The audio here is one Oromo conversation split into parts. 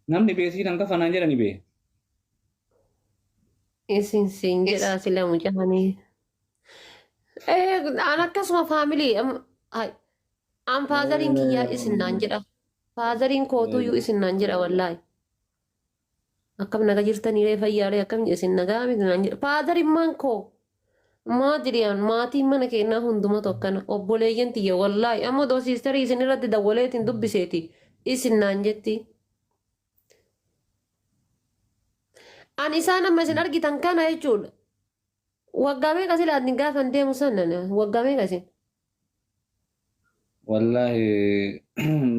Namni beesii nan kafa naan jedhani bee. Isin siin jedhaa sila mucaanii. Eh, an akkasuma faamilii an faazariin kiyyaa isin naan jedha. Faazariin kootuyyuu isin naan jedha wallaahi. Akkam naga jirtanii ree fayyaalee akkam isin nagaa miti naan jedha. Faazarimmaan koo maadiriyaan maatiin mana keenyaa hundumatu akkana obboleeyyan tiyya wallaahi amma odoo siistarii isin irratti dawwaleetiin dubbiseeti isin naan jetti. An isaan amma isin argitan kana jechuudha. Waggaa meeqa sila ani gaafan deemu sana waggaa meeqa isin? Wallaahi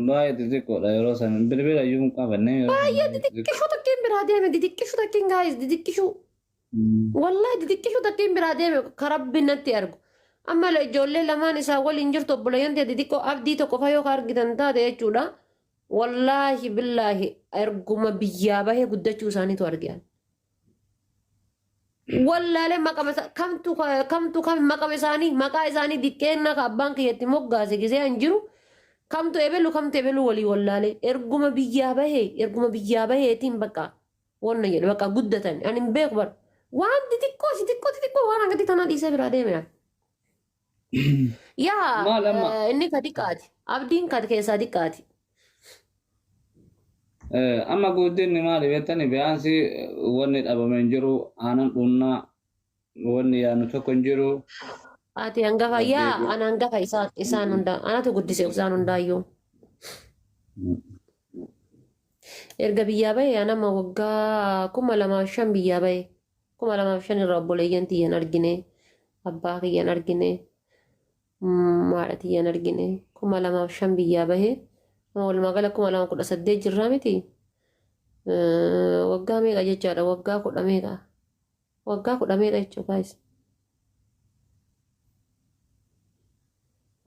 baay'ee xixiqqoodha yeroo san bilbila iyyuu hin qabanne yeroo san Baay'ee xixiqqishuu takkiin biraa deeme xixiqqishuu takkiin gaayis xixiqqishuu. Wallaahi xixiqqishuu takkiin biraa deeme ka rabbi natti argu. Amma ijoollee lamaan isaa waliin jirtu obboleeyyan ta'e xixiqqoo abdii tokko fa yoo ka argitan taate jechuudha. Wallaahi billaahi erguma biyyaa bahee guddachuu isaaniitu arge ani. Wallaalee maqama isa- kamtu kamtu kam maqama isaanii maqaa isaanii diqqeennaa ka abbaan kiyya itti moggaase gisee an jiru kamtu ebelu kamtu ebelu walii wallaalee erguma biyyaa bahee erguma biyyaa baheetiin bakka wanna jedhe bakka guddatan ani hin beeku bar waan xixiqqoo xixiqqoo xixiqqoo waan akkatti tanaa dhiisee biraa deeme an. Yaa Maal amma? inni ka diqqaati abdiin ka keessaa diqqaati. Amma guddinni maali beektani biyaansi wanni dhabame hin jiru aanan dhunnaa wanni yaadnu tokko hin jiru. Ati hangafa yaa ana hangafa isaan isaan hundaa anatu guddise isaan hundaayyuu. Erga biyyaa bahe anama waggaa 2005 biyyaa bahe 2005 irraa obboleeyyan tiyyan argine abbaa kiyyan argine haadha tiyyan argine 2005 biyyaa bahe amma walumaa gala 2018 jirraa miti waggaa meeqa jechaadha waggaa kudha meeqa waggaa kudha meeqa jechuudha guys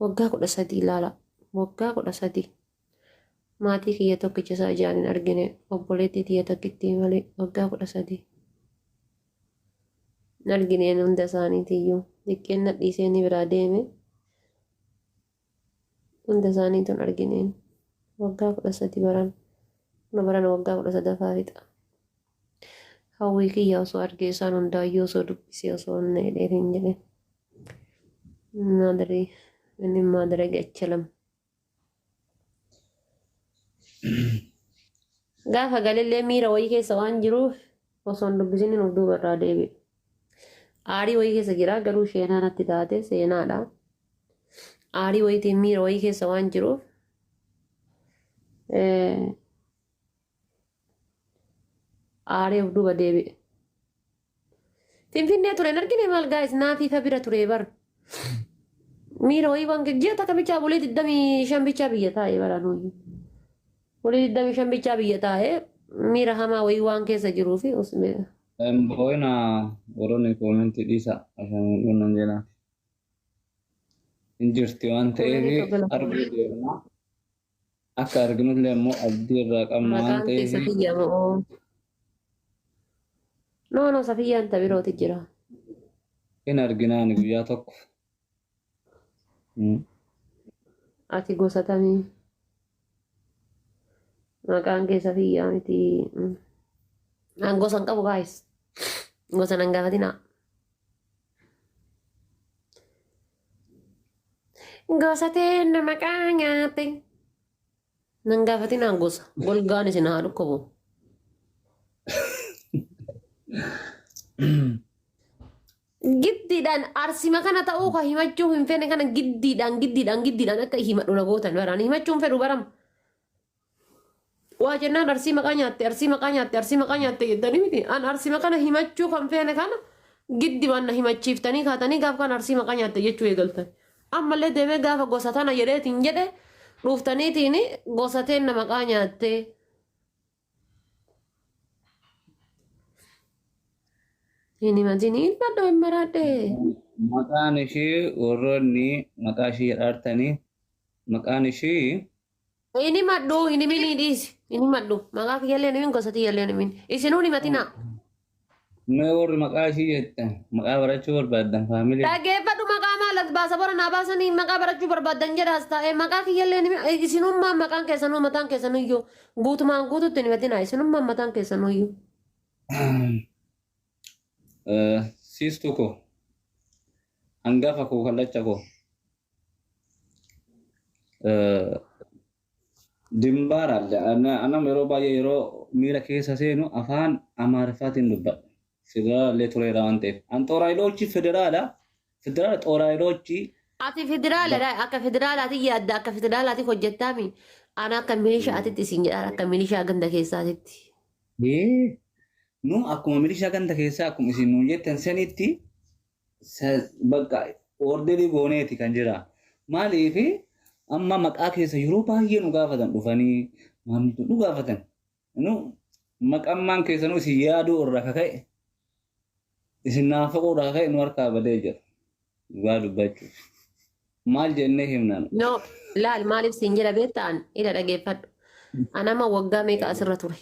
waggaa 13 ilaala waggaa 13 maatii kiyya tokkicha isaa ijaan hin argine obboleettii tiyya tokkittii malee waggaa 13 hin argineen hunda isaaniitiyyuu xiqqeen na dhiisee ni biraa deeme hunda isaaniitu hin argineen waggaa 13 baran nu baran waggaa 13ffaa fixa hawwii kiyya osoo argee isaan hundaayyuu osoo dubbisee osoo inni jedhee hin jedhe maadrii inni maadree gachalam Gaafa galellee miira wayii keessa waan jiruuf osoo hin dubbisinin of duuba irraa deebi'e. Aarii wayii keessa jira garuu sheenaa natti taate seenaadha. Aarii wayiitiin miira wayii keessa waan jiruuf aaree of duuba deebi'e. Finfinnee ture hin argine maal gaayis naafiifa bira ture bar. Miira wayii waan ji'a takka bichaa bulii 25 bichaa biyya taa'e bara nuyi. Bulii 25 bichaa biyya taa'e miira hamaa wayii waan keessa jiruu fi usme. Hin boo'ina warroonni koomentii dhiisa ashamuudhuun nan jedha. Hin jirti waan ta'eef arguu deemna. Akka arginullee immoo abdii irraa qabna waan Maqaan kee ta'eef Safiyyaa moo? No no Safiyyaan ta birooti jira. hin arginaani guyyaa tokko. Ati gosa tamii? Maqaan kee Safiyyaa miti. An gosa hin qabu guys. Gosa nan gaafatinaa. Gosa teenna maqaa nyaatte. Nan gaafatinaa gosa. Golgaan isin haa dhukkubu. Giddiidhaan arsima kana ta'uu ka himachuu hin feene kana giddiidhaan giddiidhaan giddiidhaan akka himadhu na gootan baraan himachuu hin fedhu baram. Waa jennaan arsii maqaa nyaatte arsii maqaa nyaatte arsii maqaa nyaatte jettanii miti. An arsima kana himachuu kan feene kana giddimaan na himachiiftanii kaatanii gaaf kan arsii maqaa nyaatte jechuu eegaltan. Ammallee deemee gaafa gosa tana jedheetiin jedhe dhuuftaniitiin gosa teenna maqaa nyaatte. Hin himatin hin badhoo hin maraadhe. Maqaan ishii warroonni maqaa ishii jedhaartanii maqaan ishii Hin himadhu hin himinii dhiisi. Hin himadhu. Maqaa kiyyallee hin himin gosa tiyyallee hin himin. Isinuu hin himatinaa. Mee warri maqaa ishii jettan maqaa barachuu barbaaddan faamilii. Dhageeffadhu, maqaa maal as baasa? Bara naa baasanii maqaa barachuu barbaaddan jedha as taa'ee. Maqaa kiyyallee isinummaan maqaan keessanuu mataan keessanuyyuu guutumaan guututti ni badina, isinummaan mataan keessanuyyuu. Siistuu koo, hangafa koo, kallacha koo, Dimbaara anam yeroo baay'ee yeroo miira keessa seenu afaan Amaariffaatiin dubbadha. Federaallee tureera waan ta'eef. An xooraayiloochi federaala. Federaala xooraayiloochi. Ati federaaladha, akka federaalaati yaadda, akka federaalaati hojjettaami. Ana akka milishaatitti isin jedha, akka milishaa ganda keessaatitti. Nu akkuma milishaa ganda keessaa, akkuma isin nuun jettan sanitti bakka orderii gooneeti kan jira. Maaliif amma maqaa keessa yeroo baay'ee nu gaafatan, dhufanii maamiltoota nu gaafatan. Nu maqammaan keessanuu isin yaaduu irraa kaka'e, isin naafaquu irraa kaka'e, nu harkaa badee jira. Dhugaa dubbachuuf. Maal jennee himnaan? No, laal, maaliif siin jedha beektaan? Ila dhageeffadhu. Anama waggaa meeqa asirra ture?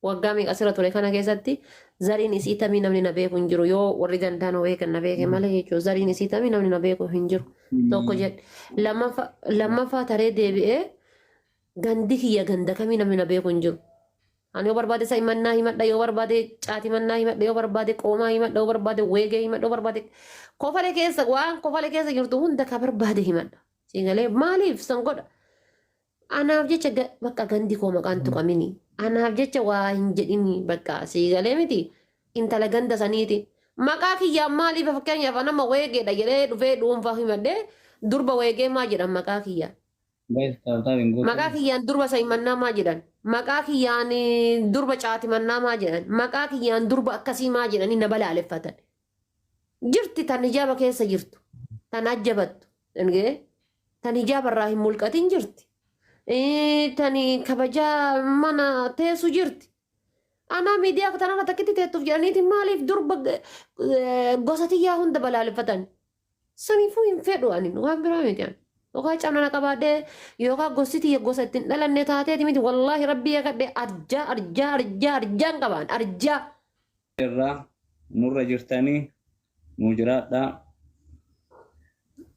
Waggaa meeqa asirra ture kana keessatti zariin isii tamii namni na beeku hin jiru. Yoo warri gandaan beekan na beeke malee jechuudha. Zariin isii tamii namni na beeku hin jiru. Tokko jedhe. Lammaffaa taree deebi'ee gandi kiyya ganda kamii namni na beeku hin jiru. Ani yoo barbaade saayimannaa himadha, yoo barbaade caatimannaa himadha, yoo barbaade qoomaa himadha, yoo barbaade weegee himadha, yoo barbaade kofale keessa, waan kofale keessa jirtu hunda ka barbaade himadha. Siingalee maaliif san godha? Anaaf jecha bakka gandi koo maqaan tuqamini. Anaaf jecha waa hin jedhini, bakka siigalee miti. Intala ganda saniiti. Maqaa kiyyaan maaliif, fakkeenyaaf nama weegeedha jedhee dhufee dhuunfaa himadhee, durba weegee maa jedhan maqaa kiyyaa? Maqaa kiyyaan durba saayimannaa maa jedhan? Maqaa kiyyaan durba caatimannaa maa jedhan? Maqaa kiyyaan durba akkasii maa jedhanii na balaaleffatan? Jirti tan hijaaba keessa jirtu, tan ajjabattu, tan hijaaba irraa hin mulqatin jirti. Tan kabajaa mana teessu jirti. Anaa miidiyaa tanarra takkitti teettuuf jedhaniiti maaliif durba gosa tiyyaa hunda balaaleffatan? Saniifuu hin fedhu ani, waan biraa miti ani. Yookaan cabna qabaadhee yookaan gosti tiyya gosa ittiin dhalanne taateeti miti, wallaahi rabbii yakadhe, arjaa arjaa arjaa arjaan qabaan arjaa. Irraa nurra jirtanii nu jiraadhaa.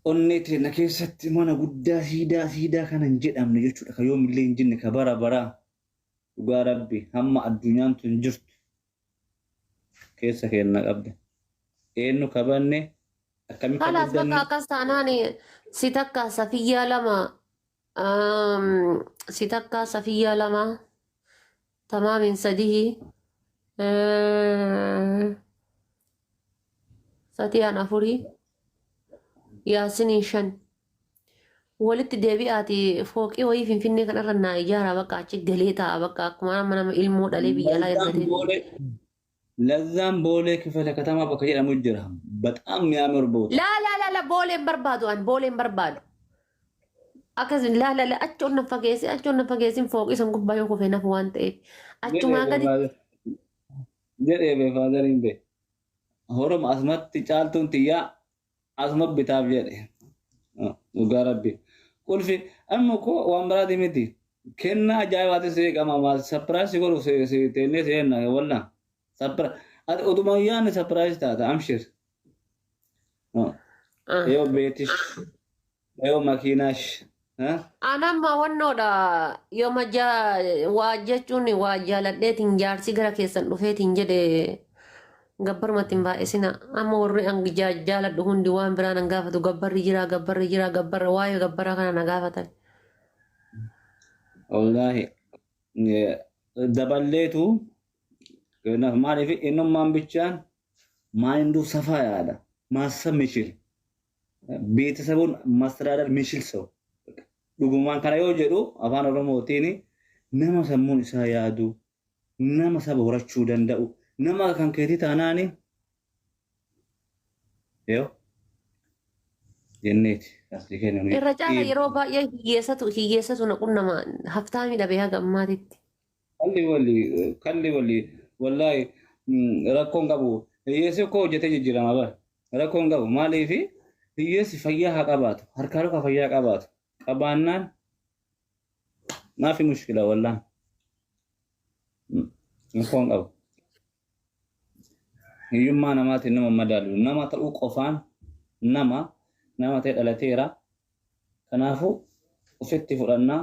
Onnee teenya keessatti mana guddaa siidaa siidaa kana hin jedhamne jechuudha. Ka yoomillee hin jenne, ka bara baraa, dhugaa rabbi, hamma addunyaan tun jirtu keessa keenya qabda. Eenyu kabanne akkamitti Kalaas bakka guddanne? Akkas taanaan si takka safiyyaa lama, si takka safiyyaa lama, tamaamin sadii, satiyaan afurii, yaasiniin shan, walitti deebi'aati fooqii wayii Finfinnee kanarra naa ijaaraa, bakka achi galee taa'a, bakka akkuma nama nama ilmoo dhalee biyya alaa ergatee. ለዛም ቦሌ ክፍለ ከተማ bakka jedhamu jira. በጣም የሚያምር ቦታ። Laa laa laa laa, booleen barbaadu, an booleen barbaadu. Akkas laa laa laa, achi onna fageessi, achi onna fageessin, fooqii san gubbaa yoo kufee nafu waan ta'eef achumaa gadi. Jedhee bee faadariin bee. Horoma asumatti caaltuun tiyyaa asuma bitaaf jedhe. Dhugaa rabbi. Qulfi amma koo waan biraati miti. Kennaa ajaa'ibaati si qama surprise godhu si teennee seenna walla. Ati utuma yaadne surprise taata, amshir. Yoo beetish yoo makiinaash. Anamma wannoodha, yooma waa jechuun waa jaaladheetiin jaarsi gara keessan dhufeetiin jedhe gabbarumatti hin baay'isina. Amma warri an jaaladhu hundi waan biraa nan gaafatu, gabbarri jira, gabbarri jira, gabbarra waa'ee gabbaraa kana na gaafatan. Wallaahi daballeetu kanaaf maaliif innummaan bichaan ማይንዱ ሰፋ ያለ ማሰብ የሚችል፣ ቤተሰቡን ማስተዳደር የሚችል ሰው፣ dhugumaan kana yoo jedhu afaan Oromootiin, nama sammuun isaa yaadu, nama saba horachuu danda'u, nama kan keetii taanaani yoo jenneeti asii kennu. Irra caala yeroo baay'ee hiyyeessatu hiyyeessatu na qunnama, haftaamii dhabee haga ammaatitti. Kalli walli kalli walli, wallaahi rakkoon qabu, hiyyeessi koo hojjetee jijjiirama bara, rakkoon qabu. Maaliif hiyyeessi fayyaa haa qabaatu, harkaa luka fayyaa qabaatu qabaannaan maafi mushkila, wallaan rakkoon qabu. Hiyyummaa namaatiin nama madaalu. Nama ta'uu qofaan nama nama ta'e dhalateera. Kanaafuu ofitti fudhannaa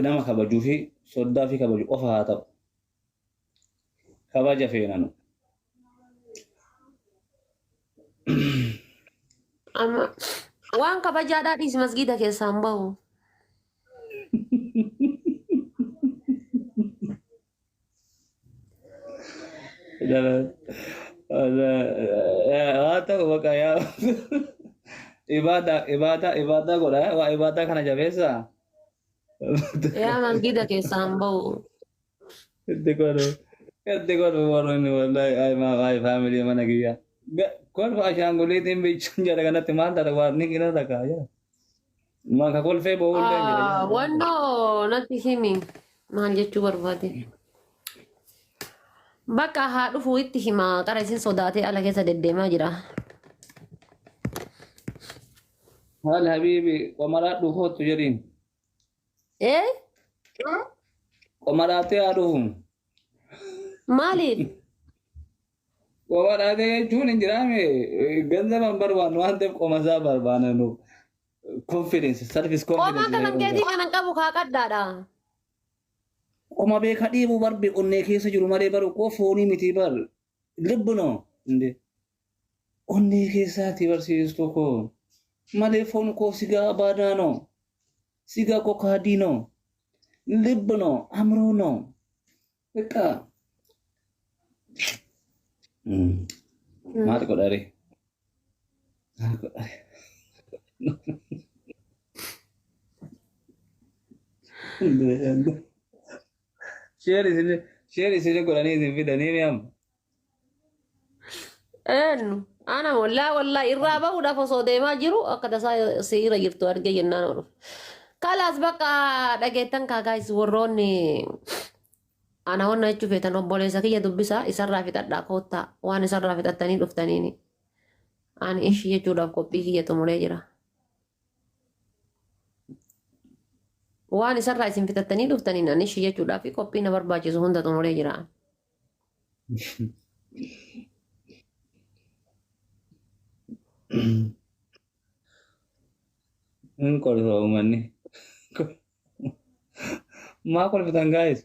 nama kabajuu fi soddaa fi kabaju qofa haa ta'u. Kabaja feenanu. Amma waan kabajaadhaa dhiisi masgiida keessaa hin bahu. Haa ta'u bakka yaa ibaadaa ibaadaa ibaadaa godha waa ibaadaa kana jabeessaa. Yaa masgiida keessaa hin bahu. Itti godhu itti godhu warroonni wallahi ay maa ay family mana kiyya. Kolfa ashaanguliitiin bichuun jala kanatti maal taata waan ni qina takka jira. Maka kolfee bo'uullee jira. Wannoo natti himi maal jechuu barbaade. Bakka haa dhufu itti hima qara isin sodaatee ala keessa deddeemaa jira. Haal habiibi qomaraa dhufoottu jedhiin. Eh? Qomaraatee haa dhufu. Maaliif? Qomaraatee jechuun hin jiraame ganzaba hin barbaannu waan ta'eef qomasaa barbaanna nu. Confidence, self Qomaa confidence. kanan keetii kanan qabu kaa qaddaadha. Qoma beeka dhiibuu barbe onnee keessa jiru malee baru koo foonii miti bar. Libbi no. Inde. Onnee keessaati barsiistuu koo. Malee foon koo sigaa baadaa no. Sigaa koo kaadii no. Libbi no. Amroo no. Beqa. Maal godhare? Maal godhare? Share isin godhanii isin fidanii mi amma? Eenyu? Ana wallaa wallaa irraa bahuudhaaf osoo deemaa jiru akka tasaa siira jirtu argee jennaan oolu. Kalaas bakka dhageettan kaakaayis warroonni ana wanna jechuu feetan obboleessa kiyya dubbisaa isarraa fixadhaa koottaa waan isarraa fixattanii dhuftaniini. Ani ishii jechuudhaaf qophii kiyya xumuree jira. Waan isarraa isin fixattanii dhuftaniin ani ishii jechuudhaaf qophii na barbaachisu hunda xumuree jira. Hin kolfa uummanni. Maa kolfitan guys?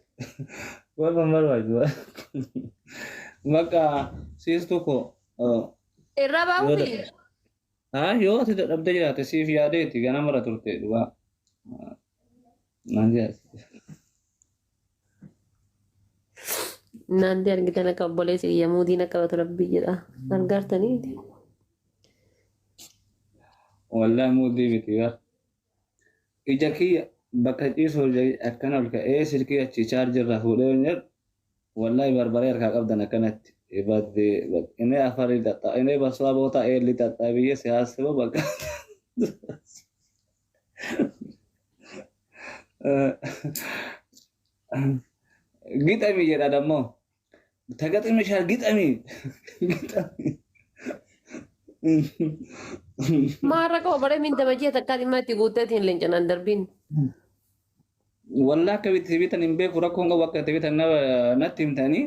Kolfa hin barbaachisu. Bakka siistuu koo Irraa bahuufi. Haa yoo ati dadhabdee jiraatte siif yaadeeti ganamarra turte dhugaa. Naan jedha. Naanti argitan akka obboleessi kiyya muudiin akka qabatu rabbii jedha. Argaartanii. Wallahi muudii miti bar. Ija kiyya bakka ciisu akkana ol ka'ee silkii achi chaarjirraa fuudhee hin jedhu wallahi barbaree harkaa qabdan akkanatti. Ibadde inni afari xaxxa inni baswaa boota eelli xaxxa biyya siyaasaba bakka. Gixami jedha dammoo. Tagaximi shaal gixami. Gixami. Maarra qaba baree min damajii takkaa dhimma itti guutteetiin leencanaan darbiin. Wallah akka itti bitan hin beeku rakkoon qabu akka itti bitan natti himtanii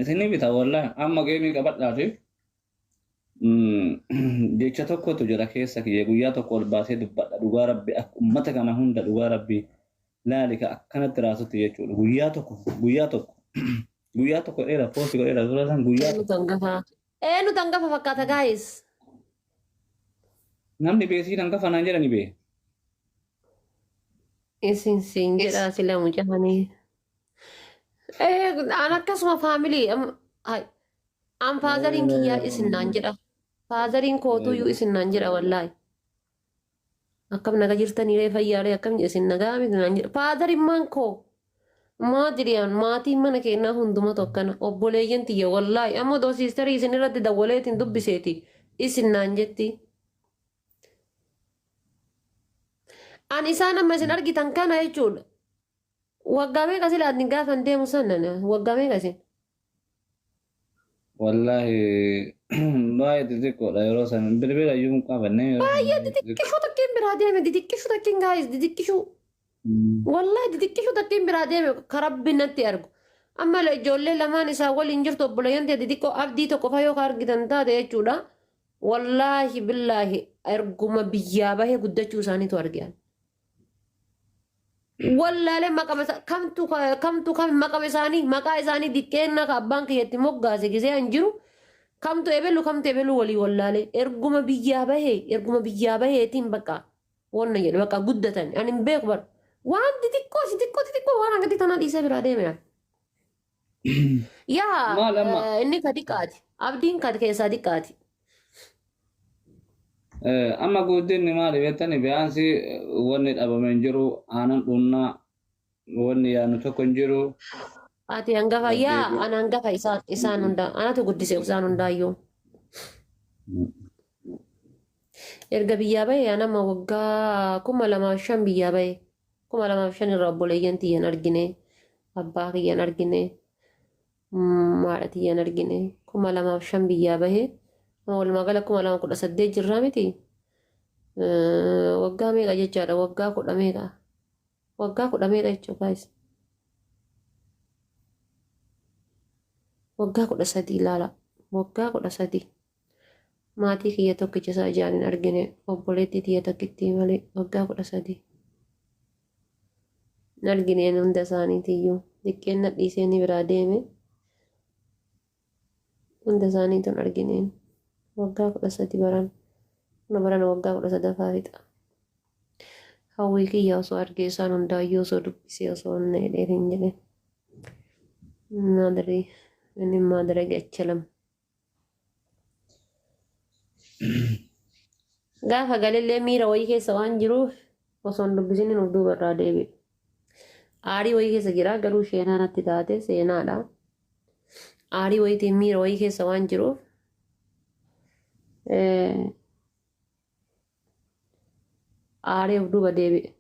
isin ni bita wallah amma geemii qabadhaa fi jecha tokkotu jira keessa kiyya guyyaa tokko ol baasee dubbadha dhugaa rabbi akka ummata kana hunda dhugaa rabbi laalika akkanatti raasutti jechuudha guyyaa tokko guyyaa tokko guyyaa tokko dheera post godheera suuraa san guyyaa Eenyu tokko tangafa? Eenyu tangafa fakkaata guys? Namni beesii hangafa naan jedhani bee. Isin siin jedhaa sila mucaanii. An akkasuma family an fatheriin kiyyaa isin naan jedha. Fatheriin kootuyyuu isin naan jedha wallaahi. Akkam naga jirtanii ree fayyaalee akkam isin nagaa miti naan jedha. Fatherimmaan koo maatiriyaan maatiin mana keenyaa hundumatu akkana obboleeyyan tiyya wallaahi amma odoo sisterii isin irratti dawwaleetiin dubbiseeti isin naan jetti. An isaan amma isin argitan kana jechuudha. Waggaa meeqa sila ani gaafan deemu sana waggaa meeqa isin? Wallaahi baay'ee xixiqqoodha yeroo san bilbila iyyuu hin qabanne yeroo san Baay'ee xixiqqishuu takkiin biraa deeme xixiqqishuu takkiin guys xixiqqishuu. Wallaahi xixiqqishuu takkiin biraa deeme ka rabbi natti argu. Amma ijoollee lamaan isaa waliin jirtu obboleeyyan ta'e xixiqqoo abdii tokko faa yoo ka argitan taate jechuudha. Wallaahi billaahi erguma biyyaa bahee guddachuu isaaniitu argan. Wallaalee maqama kamtu kamtu kam maqama isaanii maqaa isaanii diqqeenna ka abbaan kiyyatti moggaase gisee an jiru kamtu ebelu kamtu ebelu walii wallaalee erguma biyyaa bahee erguma biyyaa baheetiin bakka wanna jedhe bakka guddatan ani hin beeku bar waan xixiqqoo xixiqqoo xixiqqoo waan akkatti tanaa dhiisee biraa deeme. Yaa Maal amma? Inni ka diqqaati abdiin ka keessaa diqqaati. Amma guddinni maali beektani biyaansi wanni dhabame hin jiru aanan dhunnaa wanni yaadnu tokko hin jiru. Ati hangafa yaa ana hangafa isaan isaan hundaa anatu guddise isaan hundaayyuu. Erga biyyaa bahee anama waggaa 2005 biyyaa bahee 2005 irraa obboleeyyan tiyyan argine abbaa kiyyan argine haadha tiyyan argine 2005 biyyaa bahee walumaa gala 2018 jirraa miti waggaa meeqa jechaadha waggaa kudha meeqa waggaa kudha meeqa jechuudha guys waggaa 13 ilaala waggaa 13 maatii kiyya tokkicha isaa ijaan hin argine obboleettii tiyya tokkittii malee waggaa 13 hin argineen hunda isaaniitiyyuu xiqqeen na dhiisee ni biraa deeme hunda isaaniitu hin argineen waggaa 13 baran na barana waggaa 13ffaa fixa. Hawwii kiyya osoo argee isaan hundaayyuu osoo dubbisee osoo inni jedhee hin jedhe. Maadari inni maadara gachalam. Gaafa galillee miira wayii keessa waan jiruuf osoo hin dubbisin of duuba irraa deebi'e. Aarii wayii keessa jira garuu sheenaa natti taate seenaadha. Aarii wayiitiin miira wayii keessa waan jiruuf aaree of duuba deebi'e.